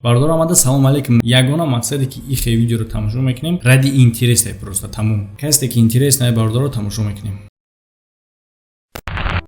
Бародар омада, салом алейкум. Ягона мақсаде, ки ихе видеоро тамошо мекунем, ради интересе, просто тамом. Касе ки интерес най, бародаро, тамошо мекунем.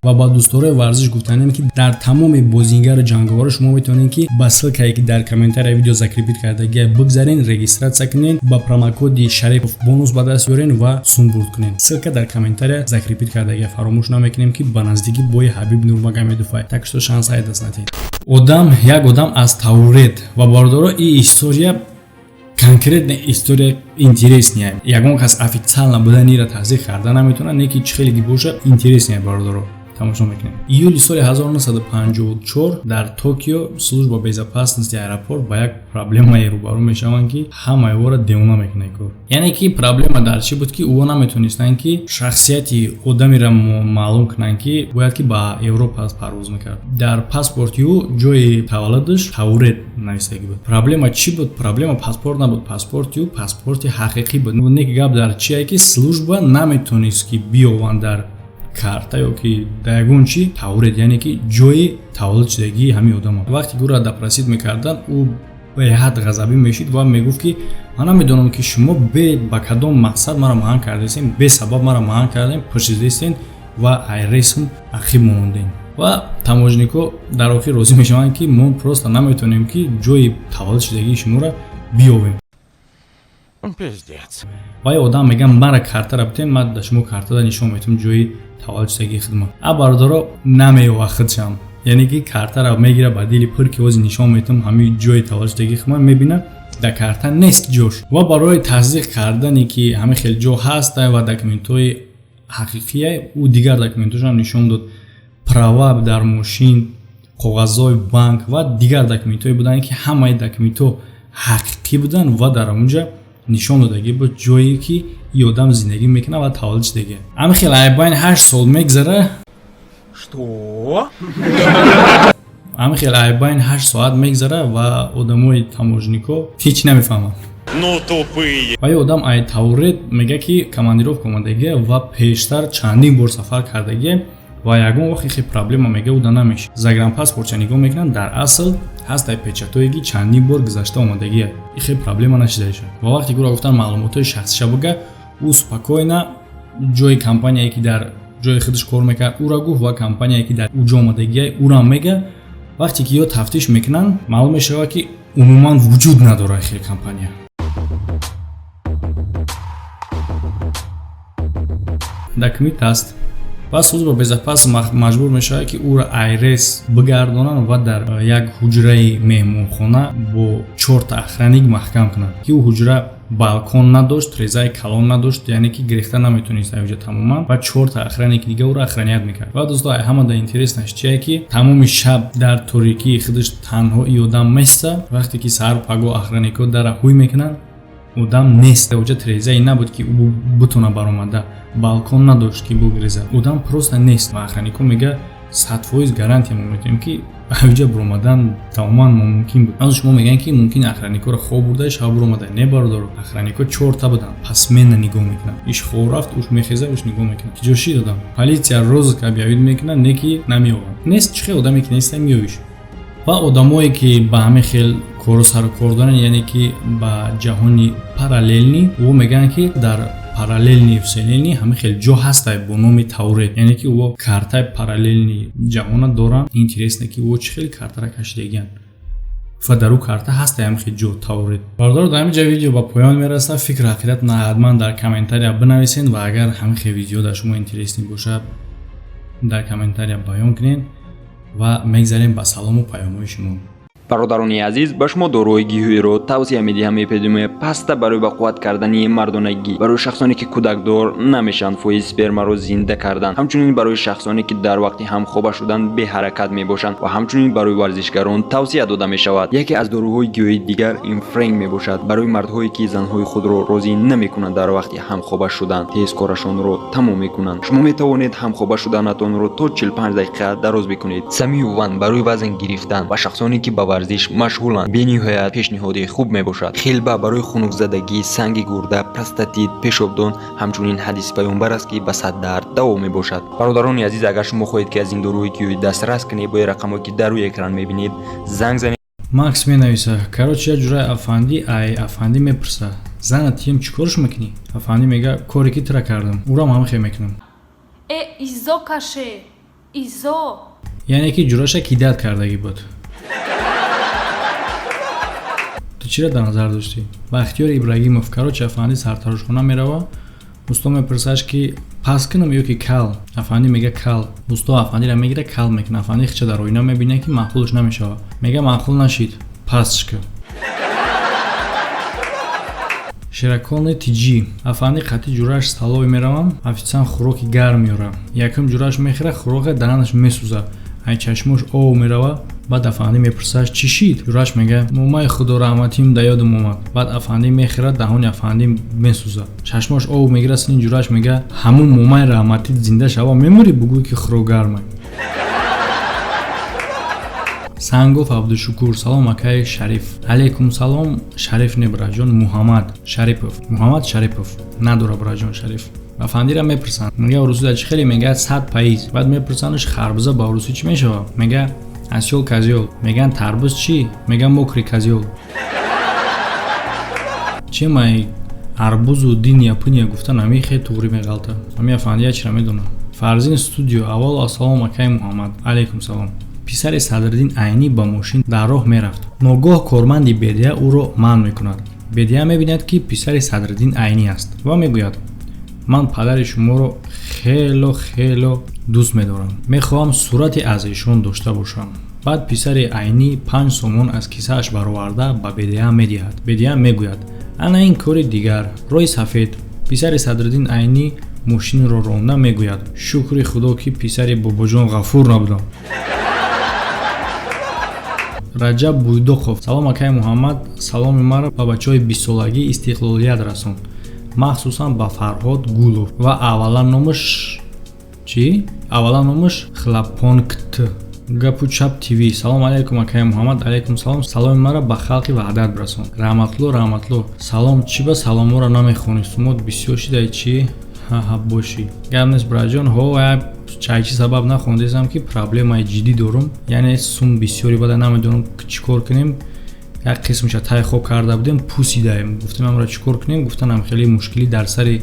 Ва ба дӯстдорои варзиш гуфтанем, ки дар тамоми бозингару ҷанговаро шумо метавонед, ки ба ссылкае, ки дар комментария видео закрепить кардагия, бигзарен, регистрация кунен, ба промокоди Шарипов бонус ба даст биёрен ва сум бурд кунен. Ссылка дар комментария закрепить кардагия. Фаромӯш намекунем, ки ба наздикӣ бои Ҳабиб Нурмагомедов, так что шанс ай даст надиҳед. Одам, як одам аз Таурет. Ва, бародаро, и история, конкретная история интересная. Ягон кас официально буданира тасдиқ карда наметавонад, не ки чӣ хеле ки боша, интересная. Бародаро, тамошо мекунем. Июли соли 1954 дар Токио служба безопасности аэропорт ба як проблемае рӯбарӯ мешаванд, ки ҳамаи ӯро девона мекунад кор. Яъне ки проблема дар чӣ буд, ки ӯ наметонистанд, ки шахсияти одамеро маълум кунанд, ки бояд ки ба Европа парвоз мекард. Дар паспорти ӯ ҷои таваллудаш Таурет навистагӣ буд. Проблема чӣ буд? Проблема паспорт набуд, паспорти ӯ паспорти ҳақиқӣ буд. Не ки гап дар чие, ки служба наметонист, ки биёванд дар карта ё ки дар ягон чи Таурет, яъне ки ҷои таваллуд шудагии ҳамин одамо. Вақте ки ӯро допросить мекарданд, ӯ беҳад ғазабӣ мешид ва мегуфт, ки ман намедонам, ки шумо бе ба кадом мақсад маро маҳан кардастен, бесабаб маро маҳан кардем, пурсидастен ва айресм ақиб мондем. Ва таможникҳо дар охир розӣ мешаванд, ки мо просто наметавонем, ки ҷои таваллуд шудагии шуморо биёбем. Пиздец. Ва одам мегӯяд: «Мара картара битем, ман да шумо картада нишон метавам ҷои таваллуд шудагии хидмат». А бародаро, намеёва худшам, яъне ки картара мегира ба дили пур, ки ози нишон метавам ҳамин ҷои таваллуд шудагии хидмат. Мебина, дар карта нест ҷош. Ва барои тасдиқ кардане, ки ҳамин хел ҷо ҳаст ва документҳои ҳақиқия, ӯ дигар документҳошам нишон дод: права дар мошин, коғазҳои банк ва дигар документҳое буданд, ки ҳамаи документҳо ҳақиқӣ буданд ва дар онҷа нишон додагӣ буд ҷое, ки и одам зиндагӣ мекунад ва таваллуд шудагӣ. Ҳамин хел айбайн 8 сол мегзара. Что? Ҳамин хел айбайн 8 соат мегзара ва одамои таможникҳо ҳеҷ намефаҳманд. Ну тупые. Ва ё одам ай Таурет мега, ки командировка омадагия ва пештар чандин бор сафар кардагия ва ягон вақт хе проблема, мега, уда намешид. Загранпаспортша нигоҳ мекунанд, дар асл ҳастай печатое, ки чандин бор гузашта омадагия, ихе проблема нашидаиша. Ва вақте ки ӯро гуфтан маълумотҳои шахсиша буга, ӯ спокойно ҷои компанияе, ки дар ҷои худаш кор мекард, ӯро гуфт ва компанияе, ки дар ӯ ҷо омадагия, ӯрам мега. Вақте ки ё тафтиш мекунанд, маълум мешавад, ки умуман вуҷуд надорад хеле компания. Документ аст. Пас служба безопасности маҷбур мешавад, ки ӯро айрес бигардонанд ва дар як ҳуҷраи меҳмонхона бо чорта охранник маҳкам кунанд, ки ӯ ҳуҷра балкон надошт, трезаи калон надошт, яъне ки гирехта наметонист аёҷа тамоман. Ва чорта охранники дига ӯро охранять мекард. Ва, дӯсто, ҳамада интереснаш чие, ки тамоми шаб дар торикии худаш танҳо и одам места. Вақте ки саҳар паго охранникҳо дара ҳуй мекунанд, одам нест. Оҷа трезае набуд, ки ӯ бутона баромада, балкон надошт, ки бугреза. Одам просто нест. Ва охранникҳо мега: «100% гарантия мо метавонем, ки аёҷа буромадан тамоман мумкин буд». Аз шумо мегӯянд, ки мумкин охранникҳоро хоб бурда, шаб буромада. Не, бародаро, охранникҳо чорта буданд, посменно нигоҳ мекунанд. Иш хоб рафт, уш мехеза, уш нигоҳ мекунад, ки ҷо шид одам. Полиция розыск объявить мекунад, не ки намеёбанд. Нест. Чӣ хел одаме, ки неста, меёвиш? Ва одамое, ки ба ҳамин хел кору сару кор доранд, яъне ки ба ҷаҳони параллельный, ӯ мегӯянд, ки дар параллельный вселенная ҳамин хел ҷо ҳастай бо номи Таурет, яъне ки ӯ картаи параллельный ҷаҳона доранд. Интересно, ки ӯ чӣ хел картара кашидагиянд ва дар ӯ карта ҳастай ҳамин хел ҷо Таурет. Бародаро, дар ҳамин ҷа видео ба поён мерасад. Фикру ҳақиқатна ҳатман дар комментария бинависед ва агар ҳамин хел видео дар шумо интересный бошад, дар комментария баён кунед ва мегзарем ба салому паёмҳои шумо. Бародарони азиз, ба шумо доруҳои гиёҳиро тавсия медиҳам. Эпидемия паста барои ба қувват кардани мардонагӣ, барои шахсоне, ки кӯдакдор намешаванд, фоизи спермаро зинда кардан, ҳамчунин барои шахсоне, ки дар вақти ҳамхоба шудан беҳаракат мебошанд ва ҳамчунин барои варзишгарон тавсия дода мешавад. Яке аз доруҳои гиёҳии дигар ин френг мебошад, барои мардҳое, ки занҳои худро розӣ намекунанд, дар вақти ҳамхоба шудан тез корашонро тамом мекунанд. Шумо метавонед ҳамхоба шуданатонро то 45 дақиқа дароз бикунед. Самиюван барои вазн гирифтан ва шахсоне, ки ба варзиш машғуланд, бениҳоят пешниҳоди хуб мебошад. Хилба барои хунукзадагӣ, санги гурда, простатит, пешобдон. Ҳамчунин ҳадиси паёмбар аст, ки ба сад дард даво мебошад. Бародарони азиз, агар шумо хоҳед, ки аз ин доруҳои гиёҳӣ дастрас кунед, бояд рақамҳое, ки дар рӯи экран мебинед, занг занед. Макс менависа: короче, як ҷураи афандӣ ай афандӣ мепурса: зана тием, чӣ корш мекунӣ? Афандӣ мега: коре ки тира кардам, урам ҳам хе мекунам. Э, изо каше, изо. Яъне ки ҷураша кидать кардагӣ буд. Ту чиро дар назар доштӣ? Бахтиёр Ибрагимов: короче, афандӣ сартарошхона мерава. Усто мепурсаш, ки пас кунам ё ки кал? Афандӣ мега: кал. Усто афандиро мегира, кал мекуна. Афандӣ хича дар оина мебина, ки маъқулш намешава. Мега: маъқул нашид, пасш кун. Ширакони тиҷӣ: афанди қатъи ҷураш столовый меравам. Офитсиант хӯроки гарм меёра. Якум ҷураш мехӯра, хӯрока даҳанаш месӯза, ай чашмош ов мерава. Баъд афандӣ мепурсаш: чӣ шид? Ҷураш мега: момаи худораҳматим да ёдам омад. Баъд афандӣ мехӯра, даҳони афандӣ месӯза, чашмош ов мегира. Сини ҷураш мега: ҳамун момаи раҳматит зинда шава, мемурӣ, бугӯй ки хӯрок гармай. Сангов Абдушукур: салом, акаи Шариф. Алейкум салом. Шариф не, браҷон, Муҳаммад Шарипов. Муҳаммад Шарипов надора, браҷон, Шариф. Афандира мепурсанд, мега: урусида чӣ хеле? Мега: 100%. Баъд мепурсандш: харбуза ба урусӣ чӣ мешава? Мега: осёл, козёл. Меган: тарбуз чӣ? Мега: мокрый козёл. Чемай арбузу дыня пыня гуфта намехе, туғрӣ меғалта. Ами афандия чира медонам. Фарзин Студио: аввал ассалом, акаи Муҳаммад. Алейкум салом. Писари Садриддин Айнӣ ба мошин дар роҳ мерафт. Ногоҳ корманди бедия ӯро манъ мекунад. Бедия мебинад, ки писари Садриддин Айнӣ аст, ва мегӯяд: ман падари шуморо хело хело дӯст медорам, мехоҳам сурате аз эшон дошта бошам. Баъд писари Айнӣ 5 сомон аз кисааш бароварда ба бедия медиҳад. Бедия мегӯяд: ана ин кори дигар, роҳи сафед. Писари Садриддин Айнӣ мошинро ронда мегӯяд: шукри худо, ки писари Бобоҷон Ғафур набудам. Раҷаб Буйдоқов: салом, акаи Муҳаммад. Саломи маро ба бачаҳои бистсолагии истиқлолият расон, махсусан ба Фарҳод Гулов ва аввалан номаш чӣ, аввалан номаш Хлапонкт. Гапу Чап ТВ: салом алейкум, акаи Муҳаммад. Алейкум салом. Саломи маро ба халқи Ваҳдат бирасон. Раҳматло, Раҳматло, салом. Чӣ ба саломҳоро намехонӣ? Сумот бисёр шидай чӣ? Ҳаҳа, бошӣ, гап нест, браҷон. Ҳо, чайчи сабаб нахондесам, ки проблемаи ҷиддӣ дорум, яъне сум бисёри бада, намедонам чӣ кор кунем. Як қисмаша тай хоб карда будем, пусидаем. Гуфтем, амра чӣ кор кунем? Гуфтанам, хеле мушкилӣ дар сари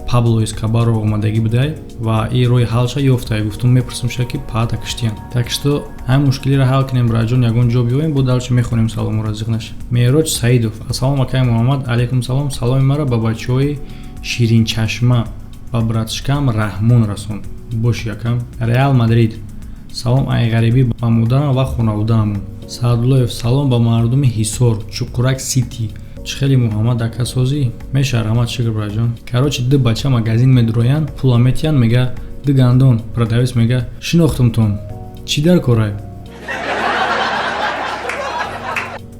Пабло Эскобаро омадагӣ будай ва и роҳи ҳалша ёфтай. Гуфтум, мепурсамша, ки паата киштиян. Так что ҳамин мушкилиро ҳал кунем, браҷон, ягон ҷо биёем, бо дальше мехонем саломуро, зиқ наша. Меъроҷ Саидов: ассалом, акаи Муҳаммад. Алейкум салом. Саломи маро ба бачаҳои Ширинчашма, ба братишкам Раҳмон расон. Бош, якам. Реал Мадрид: салом ай ғарибӣ ба модарам ва хонаводаамон. Саъдуллоев: салом ба мардуми Ҳисор, Чуқурак Сити. Чӣ хеле, Муҳаммад ака, созӣ меша? Раҳмат, шукр, браҷон. Короче, ду бача магазин медуроянд, пула метиҳанд. Мега: ду гандон. Продавец мега: шинохтумтон, чӣ дар корай?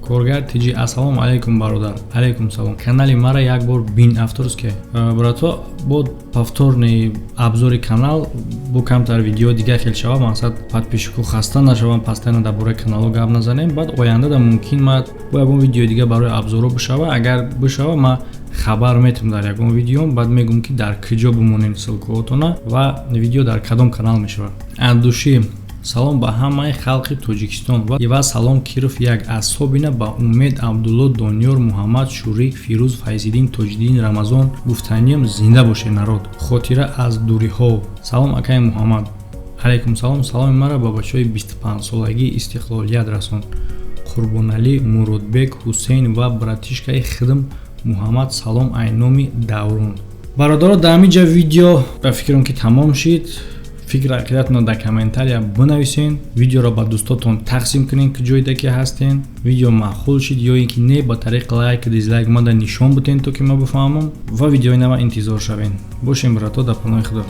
Коргар Тиҷи: ассалому алайкум, бародар. Алайкум салом. Канали мара як бор бин, авторский, брато. Бо повторный обзори канал, бо камтар видео дига хел шава. Мақсад, подписчику хаста нашавам, постоянно дар бораи каналҳо гап назанем. Баъд оянда да мумкин ма бо ягон видеои дига барои обзорҳо бишава. Агар бишава, ма хабар метам дар ягон видеом, баъд мегӯм, ки дар куҷо бимонем ссылкаотона ва видео дар кадом канал мешавад. Андуши: салом ба ҳамаи халқи Тоҷикистон ва салом Киров як, асобина ба Умед, Абдулло, Дониёр, Муҳаммад, Шурик, Фирӯз, Файзиддин, Тоҷиддин, Рамазон. Гуфтаниям, зинда боше народ. Хотира аз дуриҳо: салом, акаи Муҳаммад. Алайкум салом. Саломи маро ба бачаҳои 25-солагии истиқлолият расон: Қурбоналӣ, Муродбек, Ҳусейн ва братишкаи хидм Муҳаммад. Салом айноми Даврон. Бародаро, дар ҳамин ҷа видео ба фикрам, ки тамом шид. Фикр ақидатонро дар комментария бинависен, видеоро ба дӯстотон тақсим кунед, ки ҷойда ки ҳастен. Видео маъқул шид ё ин ки не, ба тариқи лайк, дизлайк мада нишон бутен, то ки ма бифаҳмам, ва видеои нава интизор шавен. Бошем, брато, дар паноҳи Худо.